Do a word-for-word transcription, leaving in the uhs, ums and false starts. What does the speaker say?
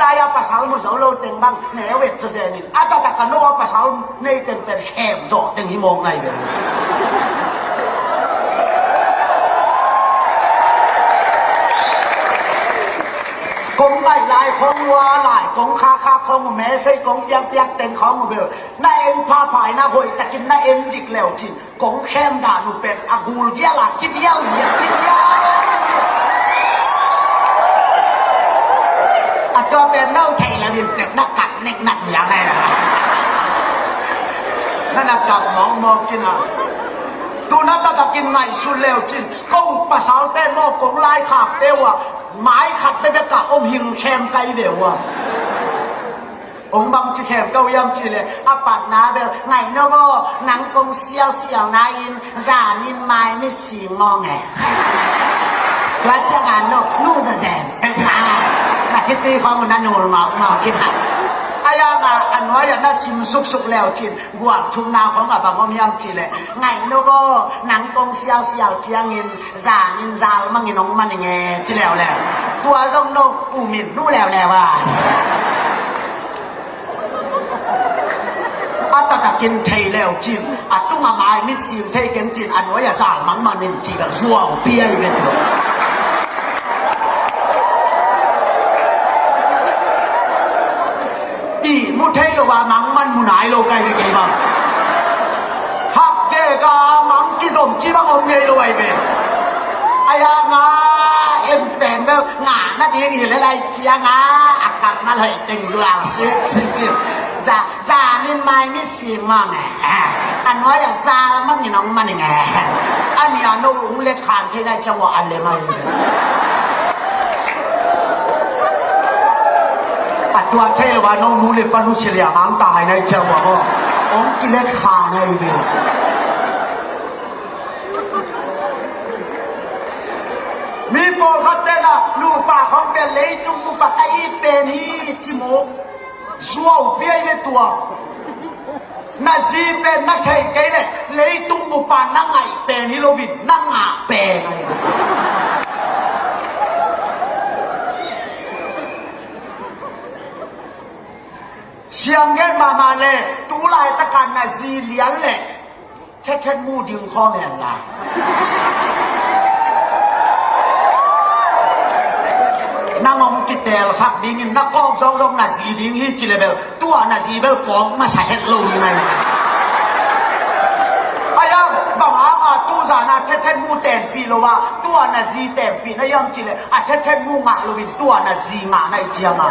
Lai a pasal mu zo lo teng bang neu et zawzen in, a taktak a no a pasal nei teng pen khem zawh teng hi mawk nai ve. Kong ngaih lai khawng uh a, lai kong khakha khawng uh, message kong piakpiak teng khawng uh bel na en phapha in a, hoih takin na en dik leu cin kong khem dan uh pen a gul gial a kibial, bial, kibial. A tua pen no thei lo in pen na kap nek nak bial e. Na na kap mawkmawk in a. Tu na taktakin ngaihsun leu cin ko pasalte maw, kong laikhakte uh a mai khat bekbek a om hing khem kai ve uh a. Ong bang ci khem ka uh hiam cih leh a patna bel, ngaih no maw, nang kong sialsial na in zan in mai mit sing mawng e. Tua ciang a no nu zazen pek sa na kiti khawng na nul mawkmawk in a. A ya nga a nuai a na sim suksuk leu cin guang thumna khawng a bang om hiam cih leh, ngaih no maw, nang kong sialsial ciangin zan in zal mangin ong man ing e ci leuleu. Tua zong no u min nu leuleu a. A taktakin thei leu cin a tung a mai mit sing thei keng cin a nuai a zal mangman in ci bel zuau piai ve tua. Ihmu thei lo a mangman mu nai lo kai ve kei bang. Hak kek a mang kizom ci bang om ngei lo ai ve. A ya nga en pen bel ngah nading hi le lai ciang a, a kammal hoih teng gual siksik in. Za, zan in mai mit sing mawng e. A nuai a zal mangin ong man ing e. A nih a no ung let khan thei nai ciang ua a lem a hi. A tua thei lo a no nu le pa nu sia lia mang ta hai nai ciang ua maw, ong kilet kha nai ve. Mi pawlkhat ten a nupa khawng pen leitung bup a ka it pen hi ci maw. Zuau piai ve tua. Na zi pen na theih kei leh leitung bup a na ngaih pen hi lo in, na ngah pen ahi. Siang ngen mahmah leh tu laitak a na zi lian leh thethet mu ding khawm hen la. Nang hong kitelsak dingin na kawk zawngzawng na zi ding hi ci le bel, tua na zi bel kawk masa het lo hi mai. A hiang bang hanga tu zan a thethet mu tenpih lo a, tua na zi tenpih na hiam ci le, a thethet mu ngah loin tua na zi ngah na hi ciang a.